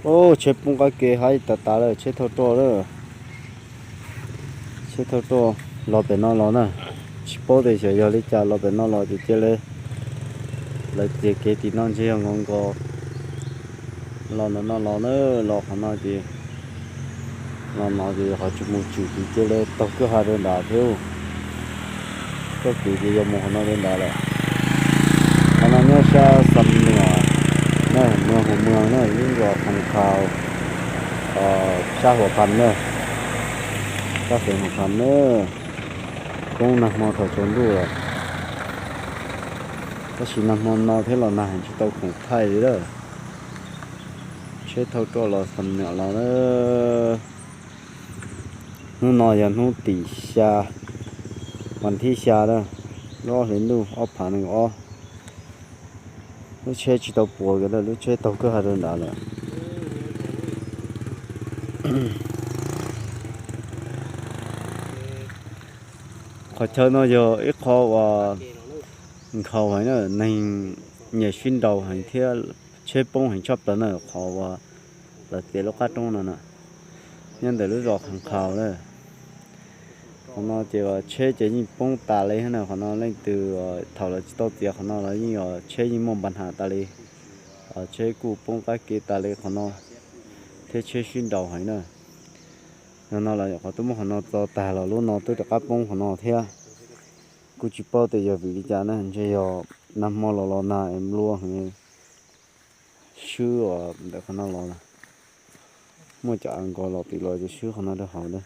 Tsheb poob qab ke haib tas tas lawm, tsheb thauj roj lawm. Tsheb thauj roj los pem no los na, tsis paub tias xyov yog li cas los pem no los ces cia li lawv txiav kev tim no ntshe yog nkaus nkaus los no los na, los qhov no ces los no ces qhov tsis mus tshwm ces cia li taug kwj ha rau nrad thiab. Txoj kev ces yuav mus qhov no rau nrad lawm. Qhov no nyob sab Xam Nuam na, Muas Hoo Muas na, lub zos Kham Khau, sab Huam Phas na, sab xeev Huam Phas na. Poob nag hmo thaum tsaus ntuj lawm, tab sis nag hmo no thiab los nag heev tsis tau khoom thaij li lawm. Tsheb thauj roj los Xam Nuam los na. Hnub no yog hnub tim xya, vas thib xya na, lub ob hlis ntuj ob phav nees ob. Lub tsheb tsis tau puas kiag lawm, lub tsheb taug kwj ha rau nrad lawm. Qhov chaw no yog ib qho uas nkhaus heev na, neeg nyiam sib nraus heev thiab tsheb poob heev tshaj plaws na, qhov uas lawv txiav lub qab roob no na, nyob ntawm lub zos Kham Khau na. Qhov no ces tsheb ces yeej poob tas li na, qhov no leej twg thaum lawv tsis tau txiav qhov no los yeej tsheb yeej muaj npa nham tas li. Tsheb kuj poob qab ke tas li qhov no, thiab tsheb sib nraus heev na. Yog no los qhov twb muab qhov no txo tag los lub no twb rov qab poob qhov no thiab. Kuj tsis paub tias yog vim li cas na, ntshe yog nag hmo los los nag es nplua heev, swb ntawm qhov no los, muaj cov a nkos los tim los ces swb qhov no rau hauv na.